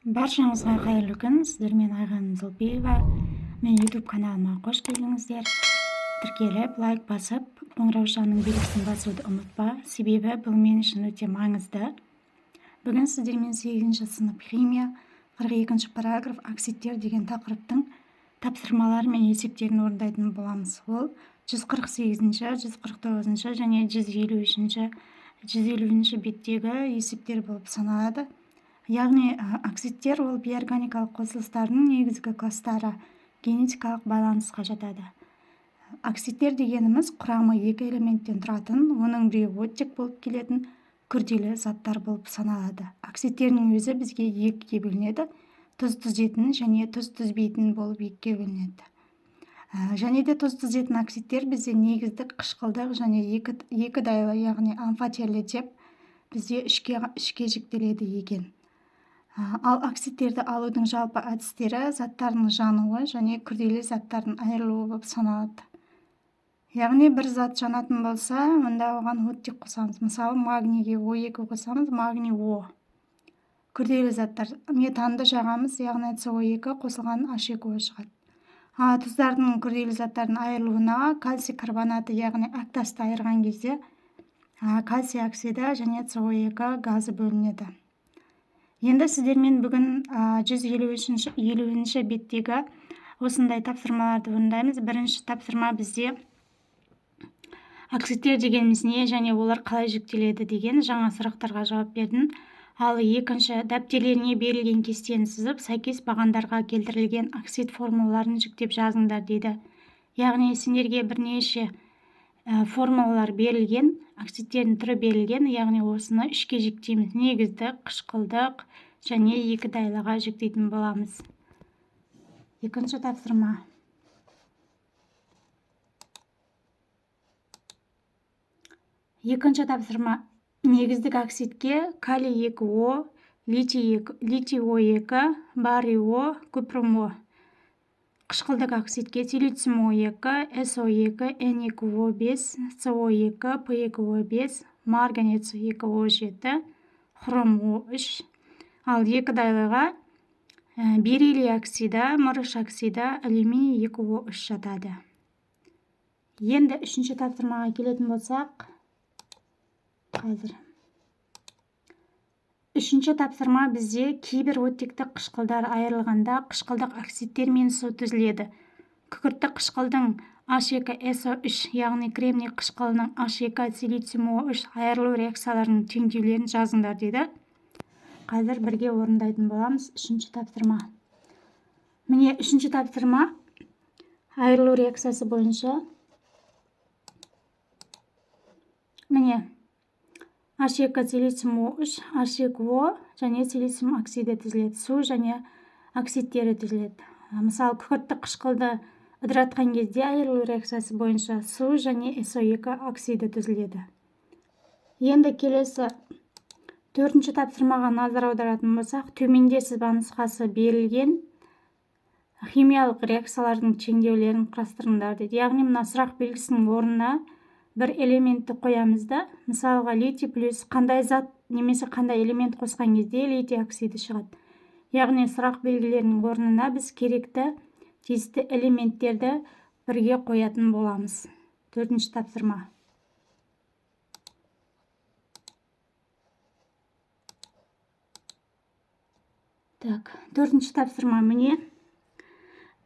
Баршаңызға қайырлы күн! Сіздермен Айғаным Зұлпиева. Мен YouTube каналыма қош келдіңіздер. Тіркеліп, лайк басып, қоңыраушаның белгісін басуды ұмытпа, себебі бұл мен үшін өте маңызды. Бүгін сіздермен 8 сынып химия 42 параграф оксидтер деген тақырыптың тапсырмалары мен есептерін орындайтын боламыз. Ол 148, 149 және 153 150 беттегі есептер болып саналады. Яғни оксидтер ол бейорганикалық қосылыстардың негізгі класстары, генетикалық байланысқа жатады. Оксидтер дегеніміз құрамы екі элементтен тұратын, оның біреуі оттек болып келетін күрделі заттар болып саналады. Оксидтердің өзі бізге екіге бөлінеді: тұз түзетін және тұз түзбейтін болып екіге бөлінеді. Және де тұз түзетін оксидтер бізде негіздік, қышқылдық және екі дайлы, яғни амфотерлі деп бізде үшке жіктеледі екен. Ал оксидтерді алудың жалпы әдістері заттардың жануы және күрделі заттардың айырылуы болып саналады. Яғни бір зат жанатын болса, онда оған оттек қосамыз. Мысалы, магнийге О2 қосамыз, магний О. Күрделі заттар метанды жағамыз, яғни СО2 қосылған H2O шығады. Тұздардың күрделі заттардың айырылуына кальций карбонаты, яғни әктасты айырған кезде кальций оксиді және СО2 газы бөлінеді. Енді сіздермен бүгін 153 беттегі осындай тапсырмаларды орындаймыз. Бірінші тапсырма бізде оксидтер дегеніміз не және олар қалай жіктеледі деген жаңа сұрақтарға жауап бердім. Ал екінші, дәптерлеріңе берілген кестені сызып, сәйкес бағандарға келтірілген оксид формулаларын жіктеп жазыңдар дейді. Яғни сендерге бірнеше формулалар берілген, оксидтердің түрі берілген, яғни осыны үшке жіктейміз: негіздік, қышқылдық және екі дайлыға жіктейтін боламыз. Екінші тапсырма. Екінші тапсырма: негіздік оксидке калий 2О, литий 2, литий О2, барий О, купрум О. Қышқылдық оксидке силициум О2, СО2, N2O5, СО2, P2O5, марганец 2О7, хром О3. Ал екі дайлыға бериллий оксиді, мырыш оксиді, алюминий 2О3 жатады. Енді үшінші тапсырмаға келетін болсақ, қазір үшінші тапсырма бізде кейбір оттекті қышқылдар айырылғанда қышқылдық оксидтер мен су түзіледі. Күкіртті қышқылдың H2SO3, яғни кремний қышқылының H2 силициум О3 айырылу реакцияларының теңдеулерін жазыңдар дейді. Қазір бірге орындайтын боламыз үшінші тапсырма. Міне, үшінші тапсырма айырылу реакциясы бойынша. Міне, H2 силициум О3, H2O және силициум оксиді түзіледі, су және оксидтері түзіледі. Мысалы, күкіртті қышқылды ыдыратқан кезде айырылу реакциясы бойынша су және СО2 оксиді түзіледі. Енді келесі төртінші тапсырмаға назар аударатын болсақ, төменде сызба нұсқасы берілген химиялық реакциялардың теңдеулерін құрастырыңдар дейді. Яғни мына сұрақ белгісінің орнына бір элементті қоямыз да, мысалға, литий плюс қандай зат немесе қандай элемент қосқан кезде литий оксиді шығады. Яғни сұрақ белгілерінің орнына біз керекті тиісті элементтерді бірге қоятын боламыз. Төртінші тапсырма. Так, төртінші тапсырма, міне,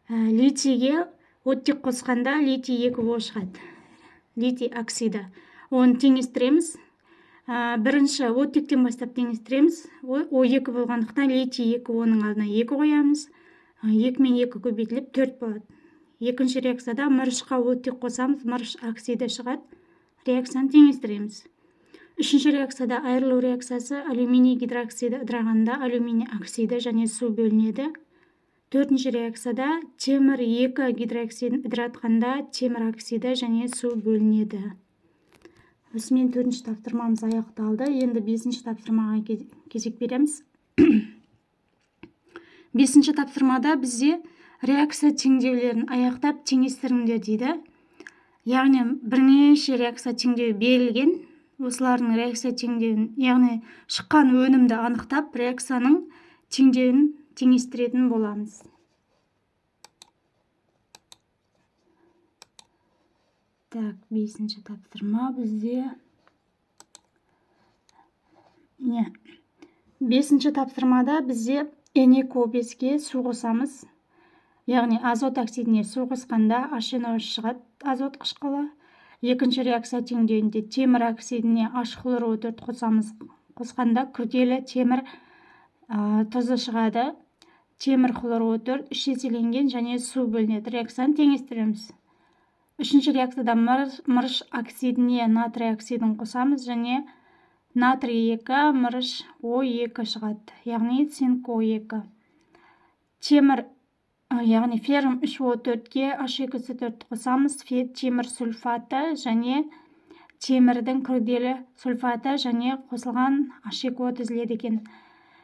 литийге оттек қосқанда литий 2О шығады, литий оксиді. Оны теңестіреміз. Бірінші оттектен бастап теңестіреміз. О2 болғандықтан литий 2О-ның алдына 2 қоямыз. 2 мен 2 көбейтіліп 4 болады. Екінші реакцияда мырышқа оттек қосамыз, мырыш оксиді шығады. Реакцияны теңестіреміз. Үшінші реакцияда айырылу реакциясы, алюминий гидроксиді ыдырағанда алюминий оксиді және су бөлінеді. Төртінші реакцияда темір 2 гидроксидін ыдыратқанда темір оксиді және су бөлінеді. Осымен төртінші тапсырмамыз аяқталды. Енді бесінші тапсырмаға кезек береміз. Бесінші тапсырмада бізде реакция теңдеулерін аяқтап теңестіріңдер дейді. Яғни бірнеше реакция теңдеуі берілген. Осылардың реакция теңдеуін, яғни шыққан өнімді анықтап, реакцияның Теңдеуін теңестіретін боламыз. Так, бесінші тапсырма бізде. Не? Бесінші тапсырмада бізде N2O5-ке су қосамыз. Яғни азот оксидіне су қосқанда HNO3 шығады, азот қышқылы. Екінші реакция теңдеуінде темір оксидіне H хлор О4 қосамыз. Қосқанда күрделі темір тұзы шығады. Темір хлор О4 үш еселенген және су бөлінеді. Реакцияны теңестіреміз. Үшінші реакцияда мырыш оксидіне натрий оксидін қосамыз және натрий 2, мырыш О2 шығады, яғни цинк О2. Темір, яғни феррум үш О төртке H екі С төрт қосамыз, темір сульфаты және темірдің күрделі сульфаты және қосылған H екі О түзіледі екен.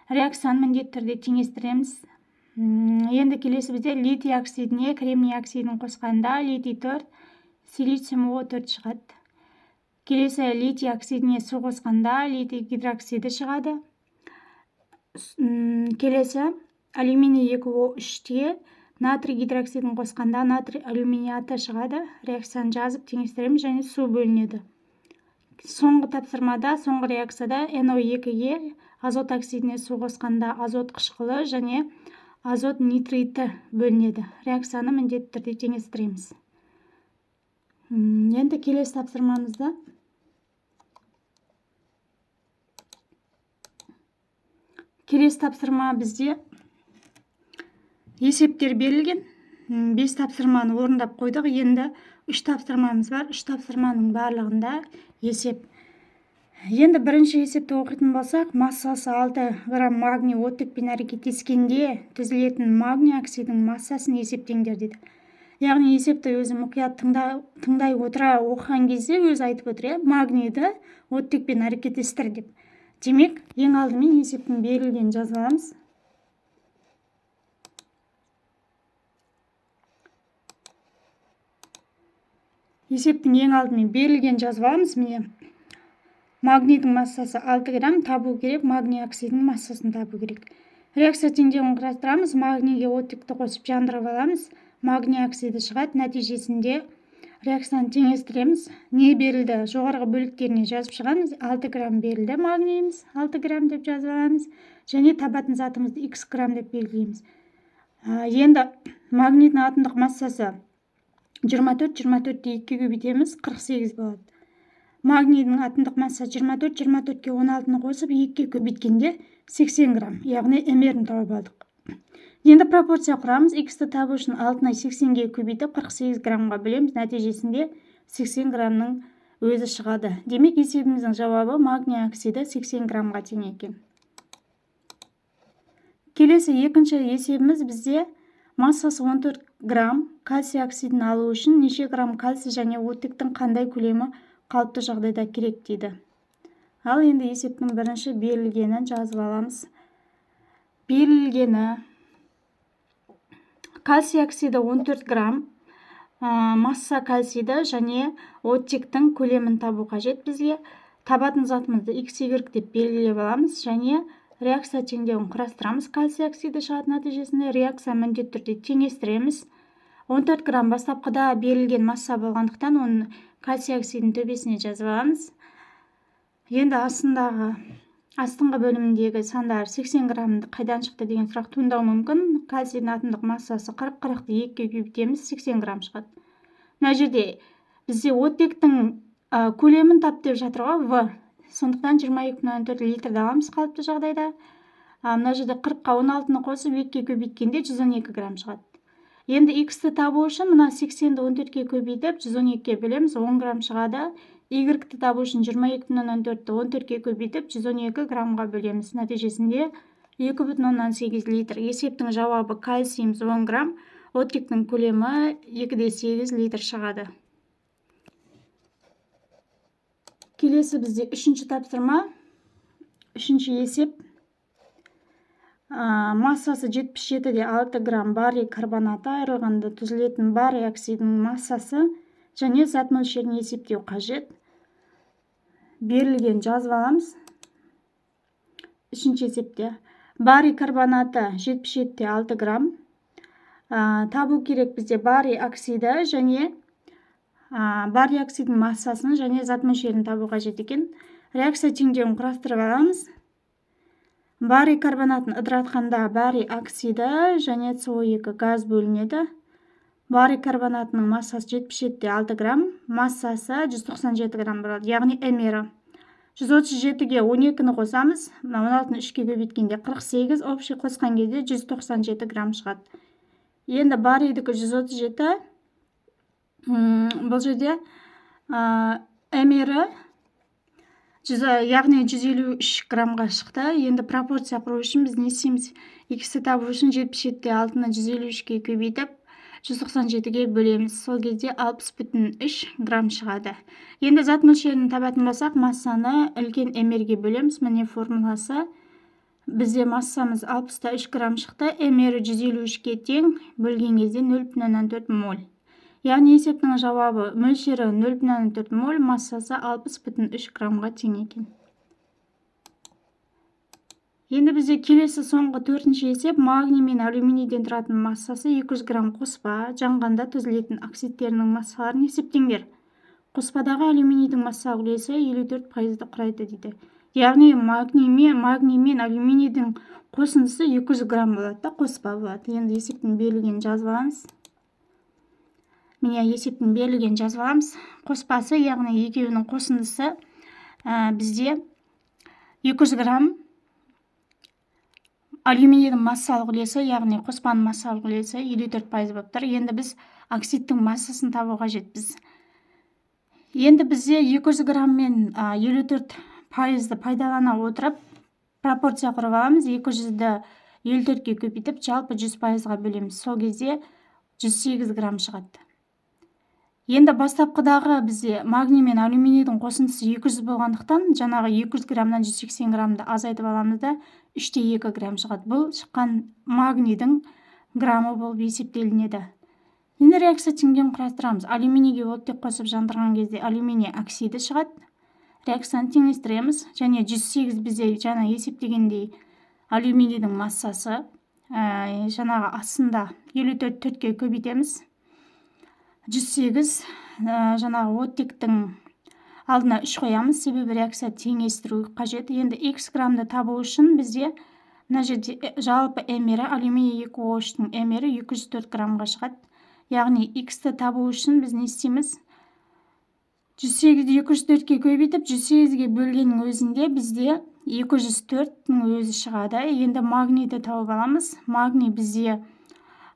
Реакцияны міндетті түрде теңестіреміз. Енді келесі бізде литий оксидіне кремний оксидін қосқанда литий 4, силициум О төрт шығады. Келесі литий оксидіне су қосқанда литий гидроксиді шығады. Келесі алюминий екі О үште натрий гидроксидін қосқанда натрий алюминиаты шығады. Реакцияны жазып теңестіреміз және су бөлінеді. Соңғы тапсырмада, соңғы реакцияда Н О екіге азот оксидіне су қосқанда азот қышқылы және азот нитриті бөлінеді. Реакцияны міндетті түрде теңестіреміз. Енді келесі тапсырмамызда Келесі тапсырма бізде есептер берілген. 5 тапсырманы орындап қойдық. Енді 3 тапсырмамыз бар. 3 тапсырманың барлығында есеп. Енді бірінші есепті оқитын болсақ, массасы 6 грамм магний оттекпен әрекеттескенде түзілетін магний оксидінің массасын есептеңдер дейді. Яғни есепті өзі мұқият тыңдай отыра оқыған кезде өзі айтып отыр, иә, магнийді оттекпен әрекеттестір деп. Демек, ең алдымен есептің берілгенін жазып аламыз. Есептің ең алдымен берілгенін жазып аламыз. Міне, магнийдің массасы 6 грамм, табу керек, магний оксидінің массасын табу керек. Реакция теңдеуін құрастырамыз, магнийге оттекті қосып жандырып аламыз, магний оксиді шығады. Нәтижесінде реакцияны теңестіреміз. Не берілді? Жоғарғы бөліктеріне жазып шығамыз. 6 грамм берілді магнийіміз, 6 грамм деп жазып аламыз. Және табатын затымызды икс грамм деп белгілейміз. Енді магнийдің атомдық массасы жиырма төрт, жиырма төртті екіге көбейтеміз, қырық сегіз болады. Магнийдің атомдық массасы жиырма төрт, жиырма төртке он алтыны қосып екіге көбейткенде сексен грамм, яғни мр-ін тауып алдық. Енді пропорция құрамыз. Х-ті табу үшін алтыны сексенге көбейтіп қырық сегіз граммға бөлеміз. Нәтижесінде сексен граммның өзі шығады. Демек, есебіміздің жауабы магний оксиді сексен граммға тең екен. Келесі екінші есебіміз бізде массасы он төрт грамм кальций оксидін алу үшін неше грамм кальций және оттектің қандай көлемі қалыпты жағдайда керек дейді. Ал енді есептің бірінші берілгенін жазып аламыз. Берілгені кальций оксиді он төрт грамм, масса кальцийді және оттектің көлемін табу қажет бізге. Табатын затымызды икс игрек деп белгілеп аламыз және реакция теңдеуін құрастырамыз. Кальций оксиді шығады нәтижесінде. Реакция міндетті түрде теңестіреміз. Он төрт грамм бастапқыда берілген масса болғандықтан оны кальций оксидінің төбесіне жазып аламыз. Енді астыңғы бөліміндегі сандар сексен граммды қайдан шықты деген сұрақ туындауы мүмкін. Кальцийдің атомдық массасы қырық, қырықты екіге көбейтеміз, сексен грамм шығады. Мына жерде бізде оттектің көлемін тап деп жатыр ғой, В. Сондықтан жиырма екі бүтін оннан төрт литрді аламыз қалыпты жағдайда. Мына жерде қырыққа он алтыны қосып екіге көбейткенде жүз он екі грамм шығады. Енді х-ті табу үшін мына сексенді он төртке көбейтіп жүз он екіге бөлеміз, он грамм шығады. Y-ті табу үшін жиырма екі бүтін оннан төртті он төртке көбейтіп жүз он екі граммға бөлеміз. Нәтижесінде екі бүтін оннан сегіз литр. Есептің жауабы кальцийіміз он грамм, оттектің көлемі екі де сегіз литр шығады. Келесі бізде үшінші тапсырма, үшінші есеп. Массасы жетпіс жеті де алты грамм барий карбонаты айырылғанда түзілетін барий оксидінің массасы және зат мөлшерін есептеу қажет. Берілген жазып аламыз. Үшінші есепте Барий карбонаты 77,6 грамм. Табу керек бізде барий оксиді және барий оксидінің массасын және зат мөлшерін табу қажет екен. Реакция теңдеуін құрастырып аламыз. Барий карбонатын ыдыратқанда барий оксиді және СО2 газ бөлінеді. Барий карбонатының массасы 77,6 грамм, массасы 197 грамм болады, яғни МР. 137-ге 12-ні қосамыз, мына 16-ны 3-ке көбейткенде 48, общий қосқан кезде 197 грамм шығады. Енді барийдікі 137, бұл жерде МР яғни 153 граммға шықты. Енді пропорция құру үшін біз не істейміз? Х-ті табу үшін 77,6-ны 153-ке көбейтіп, 197-ге бөлеміз. Сол кезде 60,3 грамм шығады. Енді зат мөлшерін табатын болсақ, массаны үлкен МР-ге бөлеміз. Міне формуласы. Бізде массамыз 63 грамм шықты. МР 153-ке тең, бөлген кезде 0,4 моль. Яғни есептің жауабы мөлшері 0,4 моль, массасы 60,3 граммға тең екен. Енді бізде келесі соңғы төртінші есеп: магний мен алюминийден тұратын массасы 200 грамм қоспа жанғанда түзілетін оксидтерінің массаларын есептеңдер. Қоспадағы алюминийдің массалық үлесі 54%-ды құрайды дейді. Яғни магний мен алюминийдің қосындысы 200 грамм болады да, қоспа болады. Енді есептің берілгенін жазып аламыз. Міне, есептің берілгенін жазып аламыз. Қоспасы, яғни екеуінің қосындысы бізде 200 грамм. Алюминийдің массалық үлесі, яғни қоспаның массалық үлесі 54% болып тұр. Енді біз оксидтің массасын табу қажетпіз. Енді бізде 200 грамм мен 54%-ды пайдалана отырып, пропорция құрып аламыз. 200-ді 54-ке көбейтіп, жалпы 100%-ға бөлеміз. Сол кезде 108 грамм шығады. Енді бастапқыдағы бізде магний мен алюминийдің қосындысы 200 болғандықтан, жаңағы 200 граммнан 180 граммды азайтып аламыз да, 3,2 грамм шығады. Бұл шыққан магнийдің граммы болып есептелінеді. Енді реакция теңдеуін құрастырамыз. Алюминийге оттек қосып жандырған кезде алюминий оксиді шығады. Реакцияны теңестіреміз және 108 бізде жаңа есептегендей алюминийдің массасы, жаңағы астында 54, төртке көбейтеміз. 108, жаңағы оттектің алдына 3 қоямыз, себебі реакция теңестіру қажет. Енді x граммды табу үшін бізде мына жерде жалпы МР, алюминий 2 О 3-тің МР 204 граммға шығады. Яғни x-ті табу үшін біз не істейміз? 108-ді 204-ке көбейтіп, 108-ге бөлгеннің өзінде бізде 204-тің өзі шығады. Енді магнийді тауып аламыз. Магний бізде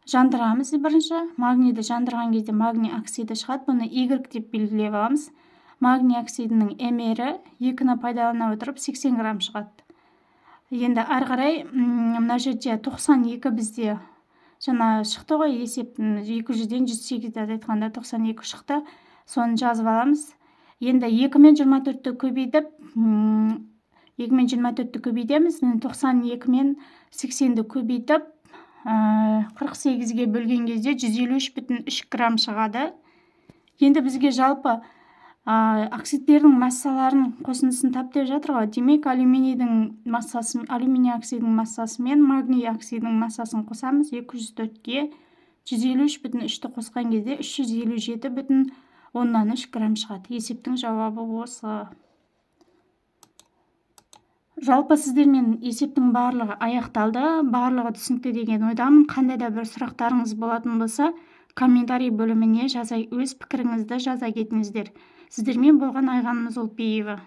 жандырамыз бірінші. Магнийді жандырған кезде магний оксиді шығады. Бұны Y деп белгілеп аламыз. Магний оксидінің МР 2-ні пайдалана отырып 80 грамм шығады. Енді ары қарай мына жерде 92 бізде жаңа шықты ғой есептің, 200-ден 108-ді азайтқанда 92 шықты. Соны жазып аламыз. Енді 2 мен 24-ті көбейтіп, 2 мен 24-ті көбейтеміз. 92 мен 80-ді көбейтіп, 48-ге бөлген кезде 153,3 грамм шығады. Енді бізге жалпы оксидтердің массаларын қосындысын тап деп жатыр ғой. Демек, алюминийдің массасы, алюминий оксидінің массасы мен магний оксидінің массасын қосамыз. 204-ке 153,3-ті қосқан кезде 357,3 грамм шығады. Есептің жауабы осы. Жалпы, сіздермен есептің барлығы аяқталды, барлығы түсінікті деген ойдамын. Қандай да бір сұрақтарыңыз болатын болса, комментарий бөліміне жаза, өз пікіріңізді жаза кетіңіздер. Сіздермен болған Айғаным Зұлпиева.